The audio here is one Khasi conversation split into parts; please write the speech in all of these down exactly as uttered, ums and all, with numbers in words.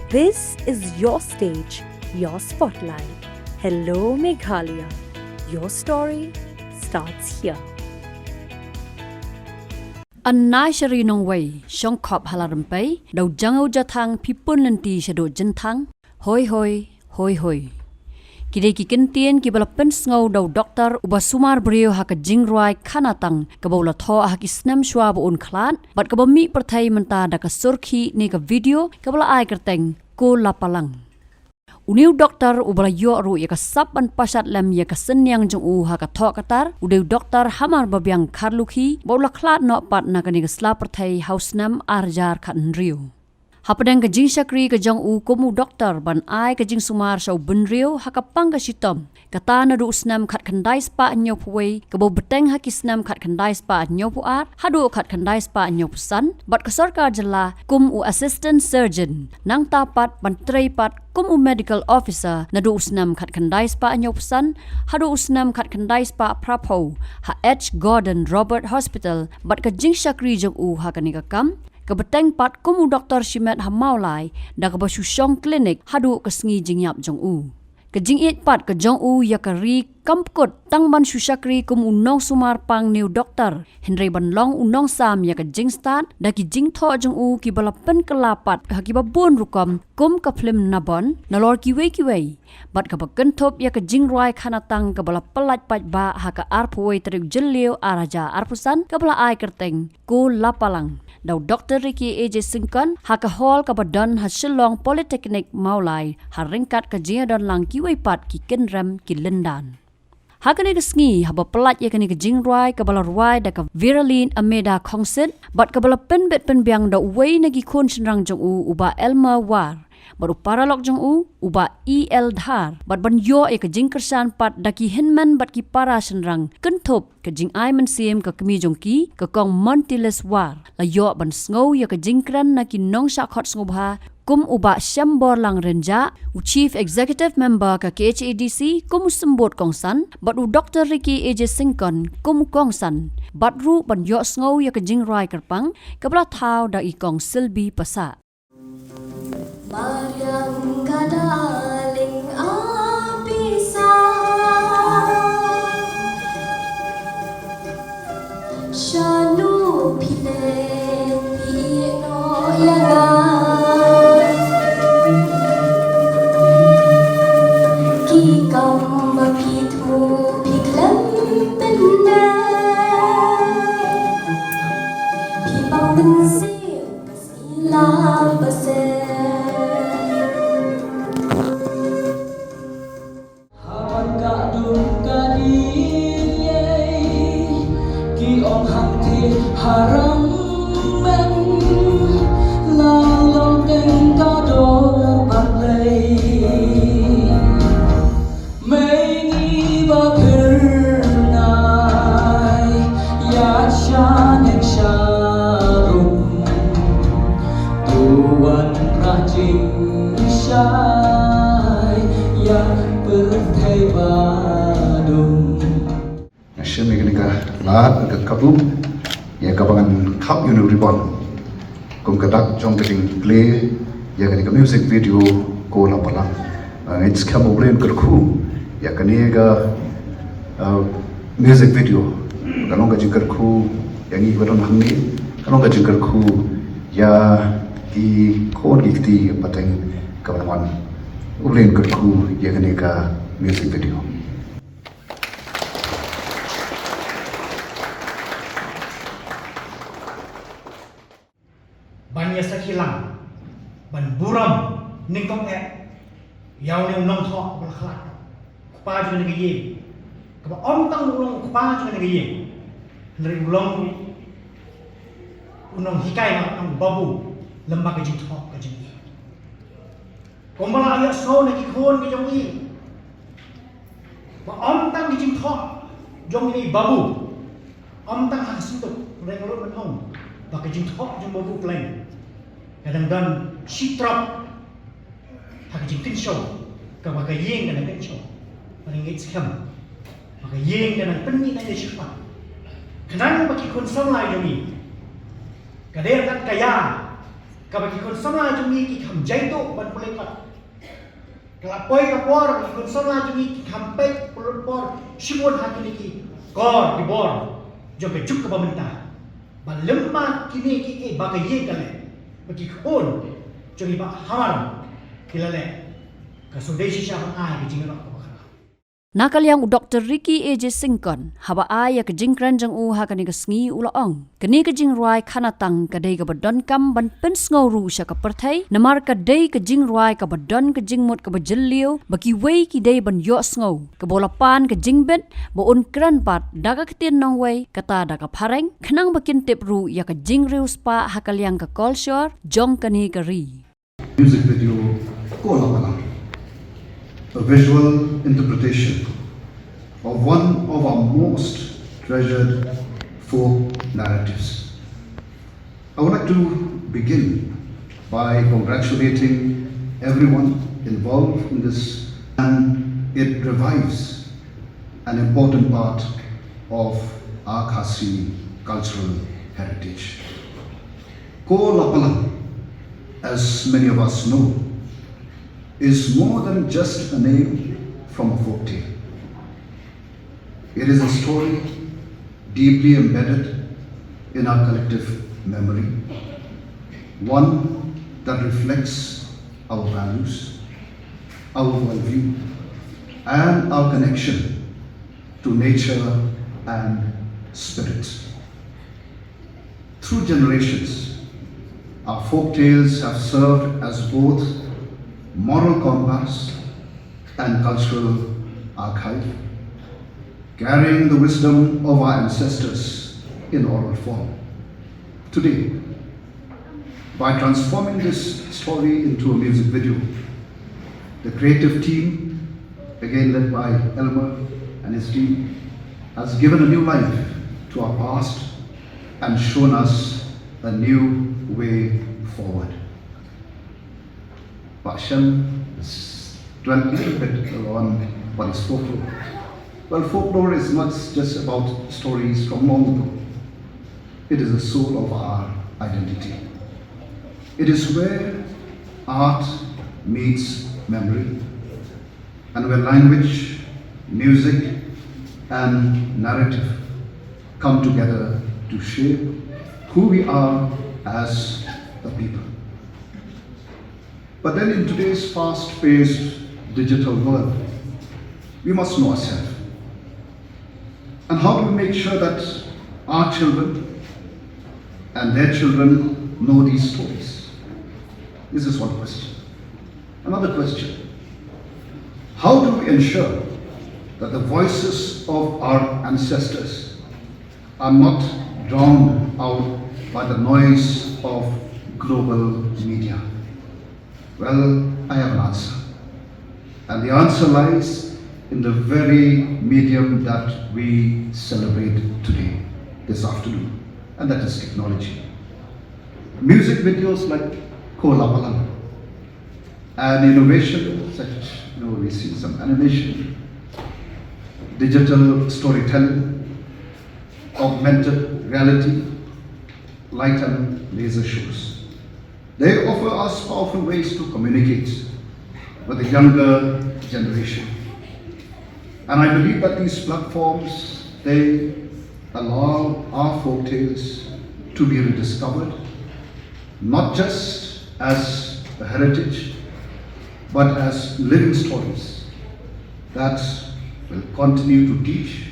This is your stage, your spotlight. Hello, Meghalaya. Your story starts here. An nai sha ri nongwei, shong khop ha la rympei, da u jang u jathang phi pun lynti shaduh jynthang, hoi hoi, hoi hoi. Ki dei ki kyntien kiba la pynsngew da u doktor uba sumar briew ha ka jingrwai khanatang, kaba u la thoh ha ki snem shuwa ba un khlad, bad kaba mih pyrthei mynta da ka surkhih ne ka video, kaba la ai kyrteng Ko Lapalang. Une u doktor uba la ïoh ruh ïa ka sap ban pashat lem ïa ka synñiang jong u ha ka thoh ka tar, u dei u doktor Hamarbabiang Kharlukhi, ba u la khlad noh pat na kane ka sla pyrthei ha u snem ar hajar khathynriew. Hapdeng ka jingshakri ka jong u kum u doktor ban ai ka jingsumar sha u bynriew ha ka pang ka shitom, kata naduh u snem khatkhyndai spah hynñiewphew wei, kaba u bteng ha ki snem khatkhyndai spah hynñiewphew ar haduh khatkhyndai spah hynñiewphew san, bad ka sorkar jylla kum u assistant surgeon, nangta pat ban trei pat kum u medical officer naduh u snem khatkhyndai spah hynñiewphew san haduh u snem khatkhyndai spah phraphew ha H Gordon Roberts Hospital, bad ka jingshakri jong u ha kane ka kam ka bteng pat kum u doktor shimet ha Mawlai, da kaba shu shong klinik haduh ka sngi jingïap jong u. Ka jingïeit pat ka jong u ïa ka ri kam pynkut tang ban shu shakri kum u nongsumar pang ne u doktor, hynrei ban long u nongsam ïa ka jingstad da ki jingthoh jong u kiba la pynkylla pat ha kiba bun rukom kum ka phlim Nabon, nalor kiwei kiwei. Bad kaba kynthup ïa ka jingrwai khanatang kaba la pyllait paidbah ha ka arphew wei tarik Jylliew ar hajar arphew san, kaba la ai kyrteng Ko Lapalang da u doktor Ricky A J Syngkon ha ka hall kaba don ha Shillong Polytechnic Mawlai, ha ryngkat ka jingïadonlang kiwei pat ki kynrem ki lyndan. Ha kane ka sngi haba pyllait ïa kane ka jingrwai kaba la rwai da ka Viraline Ameda Khongsit, bad kaba la pynbit pynbiang da uwei na ki khun shynrang jong u, u Bah Elmer War, bad u paralok jong u, u Bah E L Dhar, bad ban ïoh ïa ka jingkyrshan pat da ki hynmen bad ki para shynrang, kynthup ka jingai mynsiem ka kmie jong ki, ka Kong Montilis War, la ïoh ban sngew ïa ka jingkren na ki nongshah khot sngewbha kum u Bah Shemborlang Rynjah, u Chief Executive Member ka K H A D C, kum u symbud kongsan, bad u doktor Ricky A J Syngkon kum u kongsan, bad ruh ban ïoh sngew ïa ka jingrwai kyrpang kaba la thaw da i Kong Silby Passah. Mariang ka darling a pisa. Shano phi leh phi ïeh noh ïa nga. Ki kam ba phi thuh phi khlem pynbeit. Phi pang mynsiem ka sila ba se. Haba ka dum ka dih, ki ong hangtei harang men, la long teng ka dor ban lei. Mei ngi ba phyrnai, ïa shaneng sharum. To wan rah jingshai ïa pyrthei ba dum. Nga shim ïa kane ka lad ka kabu ïa kaba ngan khap ïa une u ribbon kum ka dak jong ka jingplie ïa kane ka music video Ko Lapalang. Nga ngeit skhem U Blei un kyrkhu ïa kane ka, uh, music video. Ka long ka jingkyrkhu ïa ngi ba don hangne, ka long ka jingkyrkhu ïa ki khun ki kti pateng kaba nang wan. U Blei un kyrkhu ïa kane ka music video. Ban ïa sakhi lang, ban burom nyngkong eh ïa une u nongthoh ba la khlad, u kpa jong kane ka ïing, kaba ym tang u long u kpa jong kane ka ïing, hynrei u long u nonghikai, u nongbabu lem bad ka jingthoh ka jong ngi. Kumba la ïohsngew na ki khun ki jong ngi, ba ym tang ki jingthoh jong une u babu, ym tang ha ka sngewthuh, hynrei nga lut ban ong ba ka jingthoh jong u babu Khleng ka dang don shi trop ha ka jingkynshew kaba ka ïing ka dang kynshew. Nga ngeit skhem ba ka ïing ka dang pynmih na ïa shi kpa, khnang ba ki khun samla jong ngi ka dei tang ka ïa Kaba ki khun samla jong ngi ki kham jai to ban pule pat. Ka la poi ka por, ki khun samla jong ngi ki kham peit pynlut por shibun ha kine ki kor ki bor jong ka juk kaba mynta. Ba lem ba kine ki, eh, ba ka ïing ka leh, ba ki khun jong ngi ba hamar ki la leh, ka shu dei shisha ban ai ka jingrwai kaba khraw. Na ka liang u Doktor Ricky A J Syngkon, haba ai ïa ka jingkren jong u ha kane ka sngi, u la ong, kane ka jingrwai Khanatang ka dei kaba donkam ban pynsngew ruh sha ka pyrthei, namar ka dei ka jingrwai kaba don ka jingmut kaba jylliew, ba kiwei ki dei ban ïohsngew, kaba u la pan ka jingbit ba un kren pat da ka ktien nongwei, kata da ka phareng, khnang ba kin tip ruh ïa ka jingriewspah ha ka liang ka kolshor jong kane ka ri. Music video Ko La Palang, a visual interpretation of one of our most treasured folk narratives. I would like to begin by congratulating everyone involved in this, and it revives an important part of our Khasi cultural heritage. Ko La Palang, as many of us know, is more than just a name from a folktale. It is a story deeply embedded in our collective memory, one that reflects our values, our worldview, and our connection to nature and spirit. Through generations, our folk tales have served as both moral compass and cultural archive, carrying the wisdom of our ancestors in oral form. Today, by transforming this story into a music video, the creative team, again led by Elmer and his team, has given a new life to our past and shown us a new way forward. Pak Shem has dwelt a little bit on what is folklore. Well, folklore is not just about stories from long ago. It is the soul of our identity. It is where art meets memory, and where language, music, and narrative come together to shape who we are as a people. But then, in today's fast-paced digital world, we must know ourselves. And how do we make sure that our children and their children know these stories? This is one question. Another question: how do we ensure that the voices of our ancestors are not drowned out by the noise of global media? Well, I have an answer. And the answer lies in the very medium that we celebrate today, this afternoon, and that is technology. Music videos like Ko La Palang, an innovation such, you know, we see some animation, digital storytelling, augmented reality, light and laser shows. They offer us powerful ways to communicate with the younger generation. And I believe that these platforms, they allow our folk tales to be rediscovered, not just as a heritage, but as living stories that will continue to teach,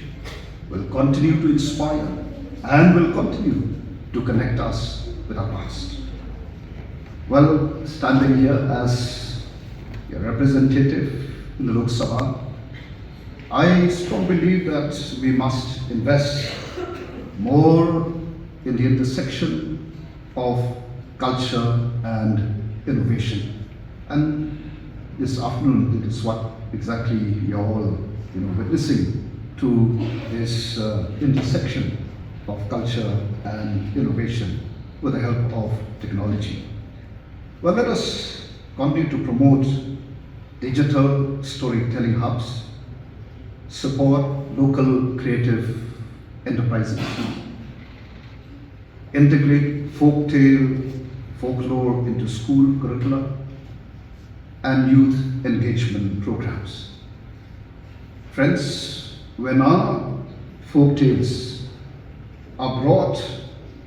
will continue to inspire, and will continue to connect us with our past. Well, standing here as your representative in the Lok Sabha, I strongly believe that we must invest more in the intersection of culture and innovation. And this afternoon, it is what exactly you're all, you know, witnessing to this, uh, intersection of culture and innovation with the help of technology. Well, let us continue to promote digital storytelling hubs, support local creative enterprises, integrate folktale, folklore into school curricula, and youth engagement programs. Friends, when our folk tales are brought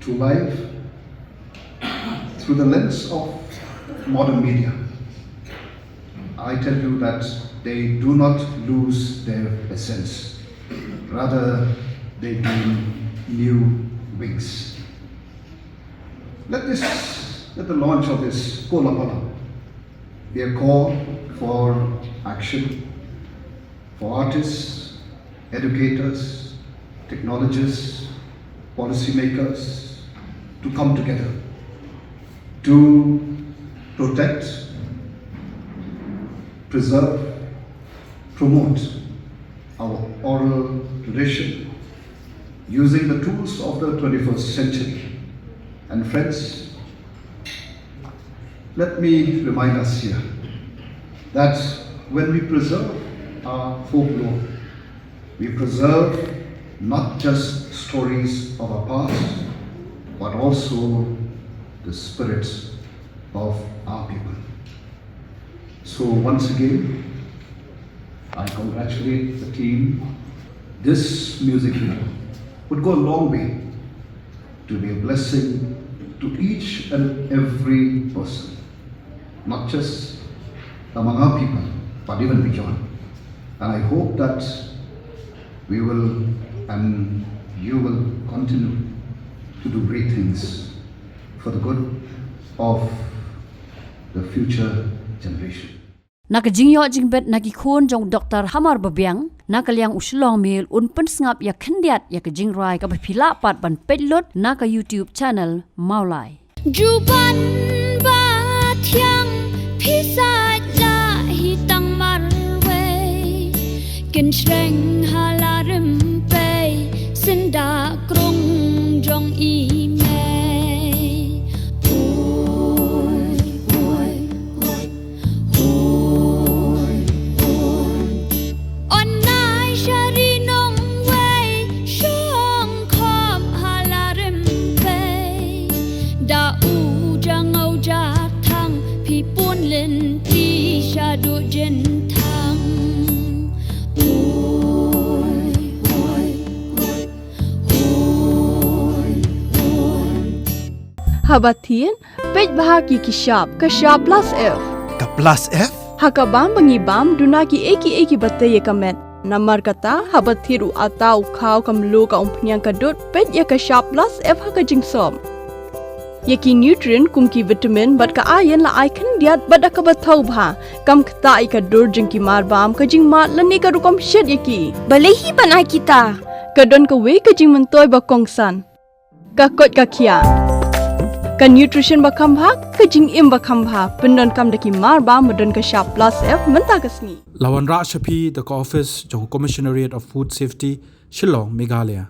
to life through the lens of modern media, I tell you that they do not lose their essence. Rather, they gain new wings. Let this, let the launch of this Kolapala be a call for action for artists, educators, technologists, policymakers to come together to protect, preserve, promote our oral tradition using the tools of the twenty-first century. And friends, let me remind us here that when we preserve our folklore, we preserve not just stories of our past, but also the spirits of our people. So once again, I congratulate the team. This music video would go a long way to be a blessing to each and every person, not just among our people, but even beyond. And I hope that we will and you will continue to do great things for the good of the future generation. Na ka jingïoh jingbit na ki khun jong u Doktor Hamar Babiang, na ka liang u Shillong Mail un pynsngap ïa khyndiat ïa ka jingrwai kaba phi lah pat ban peit lut na ka YouTube channel Mawlai. Juban ba thiang phi sait la hi tang marwei. Kin shreng ha la rympei synda krung jong i mei. Oi, oi, oi. Oi, oi. On nai sha ri nongwei shong khop ha la rympei. Da u jangau jathang phi pun lynti sha duh jynthang. Oi, oi, oi. Oi, oi. Haba thied, peit bha ki ki shap, ka shap plus F. Ka plus F? Ha ka bam ba ngi bam, duna kiei kiei kiba tei ïa ka met. Namar kata, haba thied u atta, u khaw, ka mluh, ka umphniang, ka dud, peit ïa ka shap plus F ha ka jingsop. Ïa ki nutrient kum ki vitamin bad ka iron la ai khyndiat bad da kaba thaw bha. Kam ktah ïa ka dur jong ki marbam, ka jingmad lane ka rukom shet ïa ki. Balei hi ban ai kita? Ka don kawei ka jingmyntoi ba kongsan. Ka koit ka khiah. Ka nutrition ba kham bha, ka jingim ba kham bha. Pyndonkam da ki marbam ba don ka shap plus F mynta ka sngi. La wanrah sha phi da ka office jong ka Commissionerate of Food Safety, Shillong, Meghalaya.